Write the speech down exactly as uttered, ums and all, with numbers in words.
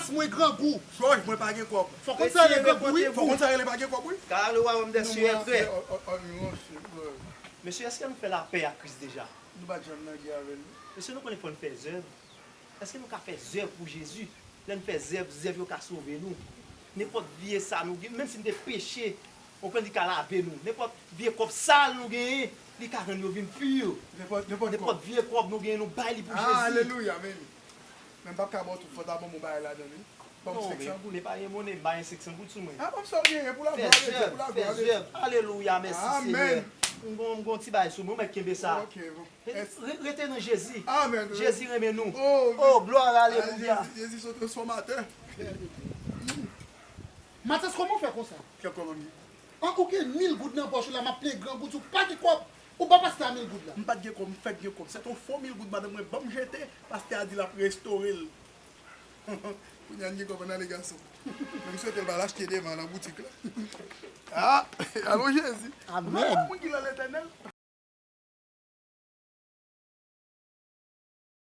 Mwen grangou. Jòj, mwen pa gen kòb. Fò konn sa rele grangou, wi. Fò konn sa rele pa gen kòb, wi. Car le royaume des cieux est près. Oh, oh, oh, non, c'est vrai. Mesye, èske nou fè lapè ak Kris deja? Nou pa janm nan gè avè l. Mesye, nou konnen fò n fè zèv. Èske nou ka fè zèv pou Jezi? Lè n fè zèv, zèv yo ka sove nou. Nenpòt vye sa nou gen, menm si n te peche, ou konn li ka lave nou. Nenpòt vye kòb sal nou genyen, li ka rann yo vin pi. Nenpòt nenpòt kòb. Nenpòt vye kòb nou genyen, nou bay li pou Jezi. Alelouya, men. Men m p ap ka ba w tout, fò w ta ban m yon bagay ladan l, wi. Ban m Non, senk san men, goud. men pa gen monnen, m pa gen senk san goud sou mwen. Ah, ban m sa w genyen, pou la Fè glwa de Dye, zèv, pou la fè glwa de Dye. Zèv. Alelouya, mèsi Amen. Senyè. M gon m gon ti bagay sou mwen, ou mèt kenbe sa. Ok, bon. Re- re- Rete nan Jezi. Amen. Jezi renmen nou. Oh, Oh, glwa, alelouya. Jezi, Jezi se yon transfòmatè. Matyas, kòman w fè konsa? Kè kòman m ye? An, ou gen mil goud nan pòch ou la, m ap peye grangou, di w pa gen kòb. Ou ba pastè a mil goud la. M pa t gen kòb, m fèk gen kòb. Se t yon fo mil goud madanm mwen ban m jete, pastè a di l ap restore l. Kounye a n gen kòb, ann ale gason. Men m swete l pa al achte devan nan boutik la. Ah, alo Jezi. Amen. Moun ki nan Letènèl.